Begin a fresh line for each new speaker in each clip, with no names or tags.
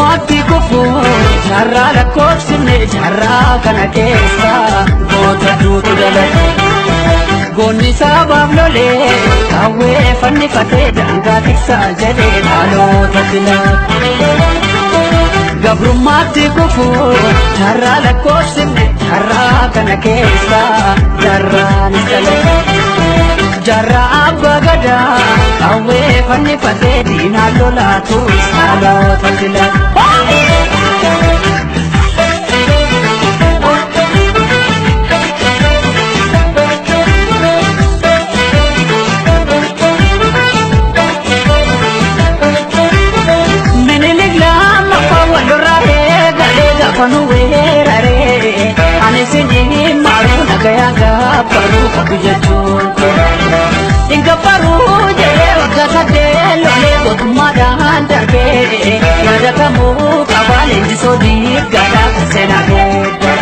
Gabrummaatti kufu jaarraa lakkoofsifne jaarraa kana keessa goota duutu dhalate. Goonni sabaaf lolee qawwee fannifatee daangaa tiksaa jedhee dhaloota filate. Gabrummaatti kufu jaarraa lakkoofsifne jaarraa kana keessa jaarraanis dhalate. Jaarraa abbaa gadaa qawwee fannifatee diinaan lolaa turus dhaloota filate. Minilik lammaffaa wal lolaa eegalee gaafa nu weeraree ani isin maruu nagayaa gaabbaruu qabu jechuun Ingabbaruu jedhee waggaa saddeet lolee gootummaadhaan darbee yaadatamuu qaba leenjisoo diiggaadhaa kan seenaa geedda.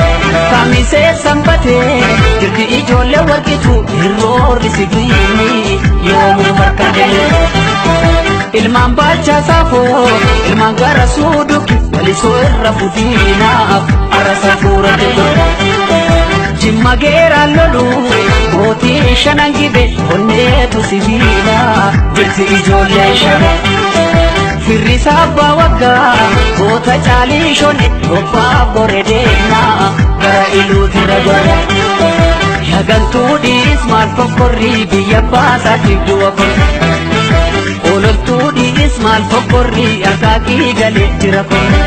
Kamisee sanbatee jirti ijoollee warqitu hirroorri si du'ini yoomuu harka deemu. Ilmaan baalchaa saafoo ilmaan gara suuduki walisoo irra fudiinaaf arrasa fuura jedhu. Jimma geeraan lolu mootii shanan gibe onneetu sibiila jirti ijoollee shana. Firrisaa abbaa waggaa goota caalii shone dhophaaf gore deemnaa gara iluutirra gore. Yagantuu dhiis maal fokkorrii biyya baasaatiif du'a korre. Ololtuu dhiis maal fokkorrii akaakii galee jira korre.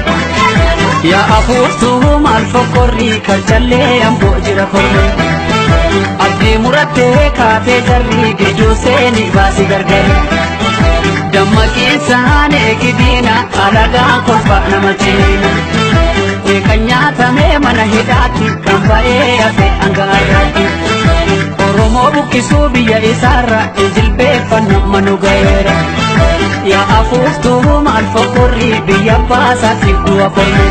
Yaa afuuftuu maal fokkorrii karchallee amboo jira korre. Abdii murattee kaatee jarrii gidduu seeni baasii gargari. Dammaqiinsaan eegidiina alagaan kolfa nama ciina. Kan nyaatamee mana hidhaatti kan ba'ee hafe hanga har'aatti. Oromoo buqqisuu biyya isaarra jilbeeffanna manu ga'eera. Yaa afuuftuu maal fokkorrii biyya baasaatiif du'a korme.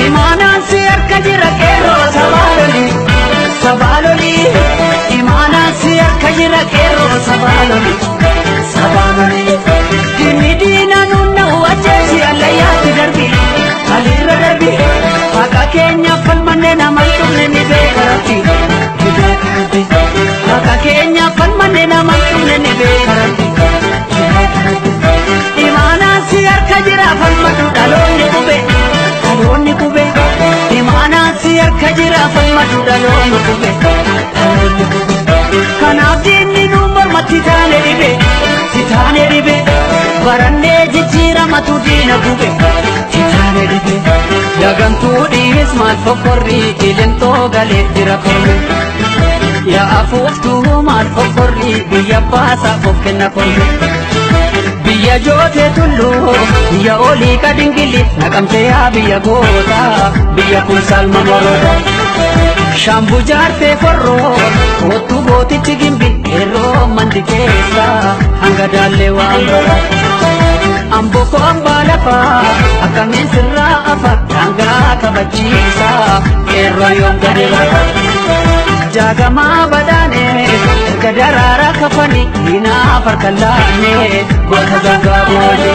Imaanaan si harka jira qeerroo sabaa lolii sabaa lolii. Imaanaan si harka jira qeerroo sabaa lolii sabaa lolii. Diinni diina nuun ajjeesi allayyaatti darbi alirra darbi. Haqa keenya falmanne nama hin dhumne ni beeka rabbi ni beeka rabbi. Haqa keenya falmanne nama hin dhumne ni beeka rabbi ni beeka rabbi. Imaanaan si harka jira falmadhu dhaloonni qube dhaloonni qube. Imaanaan si harka jira falmadhu dhaloonni qube dhaloonni qube. Kanaaf diinni nu mormatti taane dhibe si taane dhibe barannee jijjiiramatu diina gube si taane dhibe. Yagantuu dhiis maal fokkorrii ilintoo galee jira korme. Yaa afuuftuu maal fokkorrii biyya baasaa of kenna korme. Biyya jootee tulluu biyya olii kadingili naqamtee yaa biyya gootaa biyya kun salma morooda. Shambu jaartee korroo kootu gootichi gimbi yeroo mandi keessa hanga daallee waan bara. Amboo koo hambaa lafaa akkamiin sirraa afa daangaa kabachiisa qeerroo yoom gadi lafa. Jaagamaa badhaane erga daraaraa kafani diinaaf harka laanne goota gangaa boode.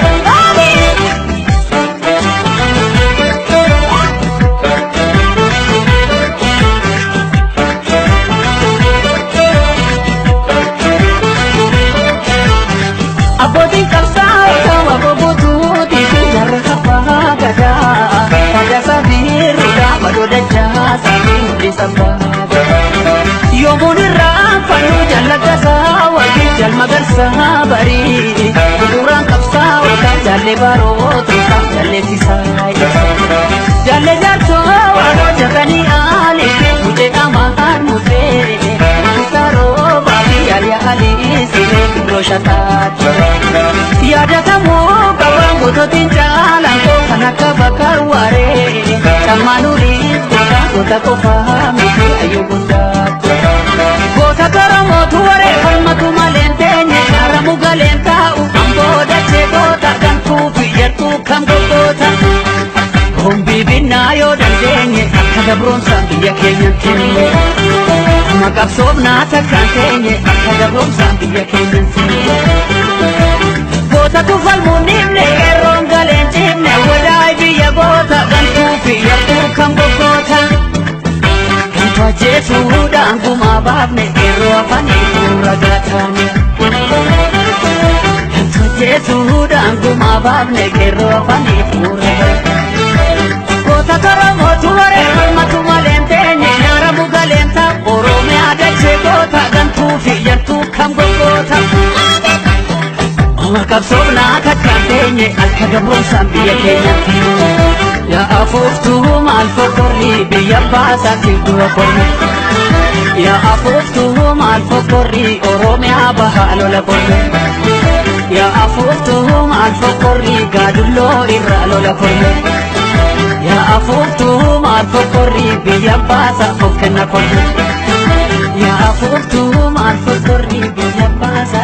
Abbootiin qabsaa'ota waboo guutuutii fi jarra abbaa gadaa. Fayyasaa biirruudhaa badoo dachaasaa fi mul'isa baada. Yoomuun irraa fannoo jallagasaa wagii jalma garsaa barii. Duraan qabsaa'ota jaallee barootuusaa jalleessisaa ibsa. Jaallee jaarsoo waanoo jakanii aalii fi mucee amaan musee. Saroo baabii yaalii alii siree kibiroo shataati. Yaadatamuu qabaan gootootiin caalaan koo kan akka bakar waaree. Calmaan uliis goota goota qofaa miti ayyuu guddaatu. Goota gara mootu waree falmatu maleen teenye kaaramu galeen taa'u amboo dachee goota gantuu fi jartuu kam goggoota. Hombii binnaa yoo dandeenye akka gabroomsaan biyya keenyatti. Maqabsoofnaa takkaan teenye akka gabroomsaan biyya keenyatti. Goota tufalmuun dhiibne qeerroon galeen ciibne wadaay biyya goota gantuu fi yakkuu kan goggoota. Gantuu ajjeesuudhaan gumaa baafne qeerroo afanii fuura gaataane. Gantuu ajjeesuudhaan gumaa baafne qeerroo afanii fuura gaataane. Goota toromootu waree falmatu maleen teenye nyaara mugaleen ta'a Oromiyaa dachee goota gantuu fi yartuu kam goggoota. Oma qabsoofnaa takkaan teenye akka gabroomsaan biyya keenyatti. Yaa afuuftuu maal fokkorri biyya baasaatiif dura korri. Yaa afuuftuu maal fokkorri Oromiyaa bahaa lola korri. Yaa afuuftuu maal fokkorri gaadulloo irraa lola korri. Yaa afuuftuu maal fokkorri biyya baasa of kenna korri. Yaa afuuftuu maal fokkorri biyya baasa.